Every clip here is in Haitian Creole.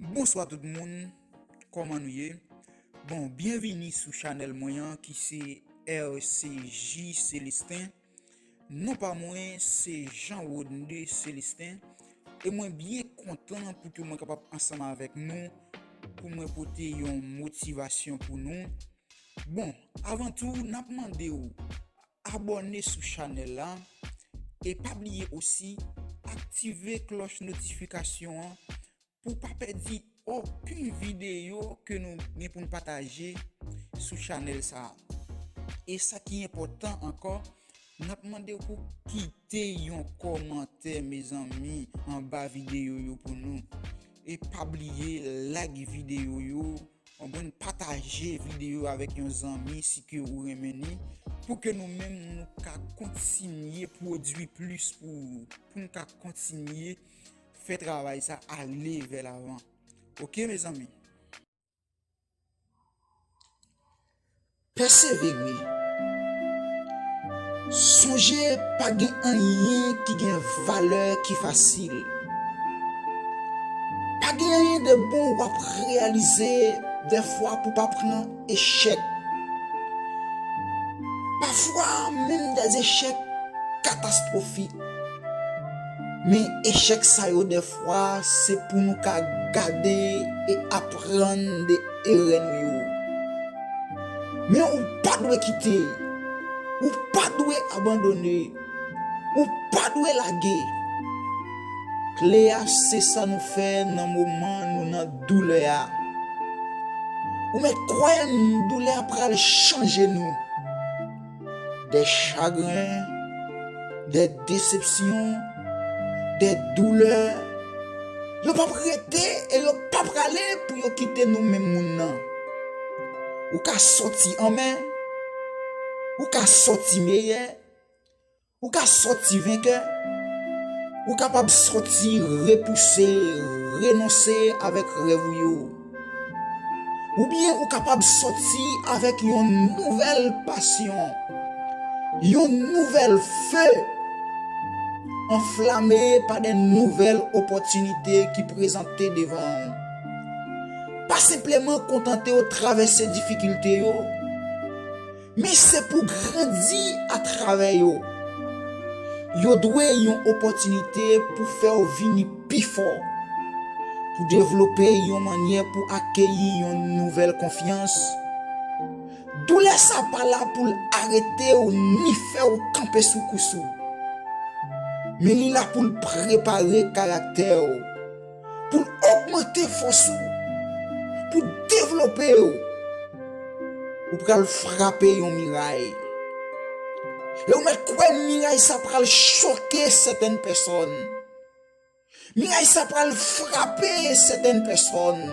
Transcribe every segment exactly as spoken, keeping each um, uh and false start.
Bonswa tout moun, kòman nou ye? Bon, byenvini sou chanèl mwen an ki se R C J Célestin. Non pa mwen se Jean Rodney Célestin e mwen byen kontan pou ke mwen kapab ansanm avèk nou pou mwen pote yon motivasyon pou nou. Bon, avan tou, n ap mande w abòne sou chanèl la e pa bliye osi aktive klòch notifikasyon an pou w pa pèdi okenn videyo ke nou gen pou n pataje sou chanèl sa a. E sa ki enpòtan ankò, n ap mande w pou kite yon kòmantè, mezanmi, anba videyo yo pou nou. E pa bliye like videyo yo, konprann, pataje videyo avèk yon zanmi si ke ou renmen li, pou ke nou menm nou ka kontinye pwodui plis pou ou, pou n ka kontinye fè travay sa ale vè lavan. Oke, mezanmi? Pèsevere. Sonje, pa gen anyen ki gen valè ki fasil. Pa gen anyen de bon w ap reyalize dèfwa pou pa pran echèk. Pafwa, menm de echèk katastwofik. Men echèk sa yo, dèfwa, se pou nou ka gade e aprann de erè nou yo. Men ou pa dwe kite, ou pa dwe abandone, ou pa dwe lage. Kle a se sa nou fè nan moman nou nan doulè a. Ou mèt kwè m, doulè a pral chanje nou. Dè chagren, dè desepsyon, dè doulè, yo p ap rete e yo p ap prale pou yo kite nou menm moun nan. Ou ka sòti anmè, ou ka sòti meyè, ou ka sòti venkè, ou kapab sòti repouse, renonse avèk rèv ou yo. Oubyen ou kapab sòti avèk yon nouvèl pasyon, yon nouvèl fe, anflame pa de nouvèl opòtinite ki prezante devan w. Pa senpleman kontante w travèse difikilte yo, men se pou grandi atravè yo. Yo dwe yon opòtinite pou fè w vini pi fò, pou devlope yon mannyè pou akeyi yon nouvèl konfyans. Doulè sa pa la pou l arete w ni fè w kanpe sou kous ou, men li la pou l prepare karaktè w, pou l ogmante fòs ou, pou devlope w. Ou pral frape yon miray. E ou mèt kwè miray sa pral choke sètèn pèsòn. Miray sa pral frape sètèn pèsòn.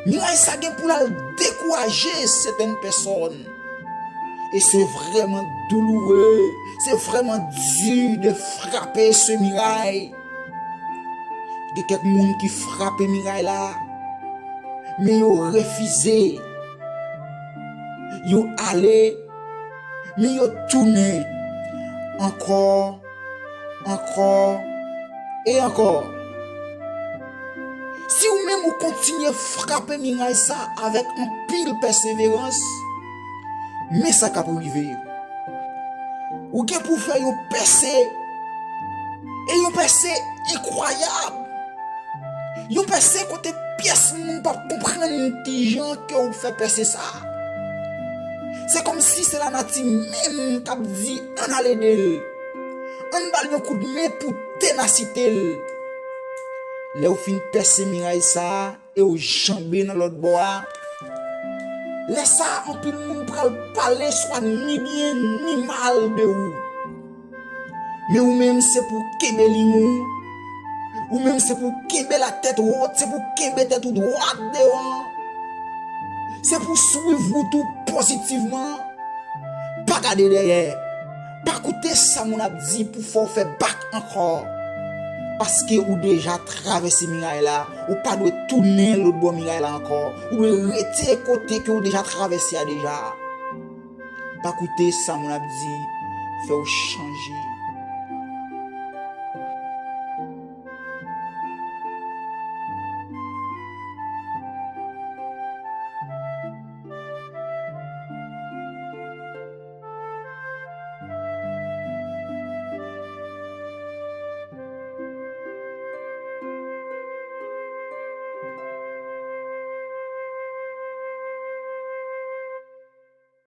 Miray sa gen pou l al dekouraje sètèn pèsòn. E se vrèman douloure, se vrèman di de frape se miray. Gen kèk moun ki frape miray la, men yo refize. Yo ale, men yo tounen ankò, ankò e ankò. Si ou menm ou kontinye frape miray sa avèk anpil pèseverans, men sa k ap rive. Ou gen pou fè yon pèse, e yon pèse enkwayab. Yon pèse kote pyès moun p ap konprann kijan ke w fè pèse sa. Se kòmsi se lanati menm k ap di, ann al ede l. Ann ba l yon kout men pou tenasite l. Lè w fin pèse miray sa a e w janbe nan lòt bò a, lè sa a anpil moun pral pale swa ni byen ni mal de ou. Men ou menm se pou kenbe liy ou. Ou menm se pou kenbe latèt wòt, se pou kenbe tèt ou dwat devan. Se pou swiv wout ou pozitivman. Pa gade dèyè. Pa koute sa moun ap di pou fè w fè bak ankò. Paske ou deja travèse miray la, ou pa dwe tounen lòt bò miray la ankò. Ou dwe rete kote ke ou deja travèse a deja. Pa koute sa moun ap di fè w chanje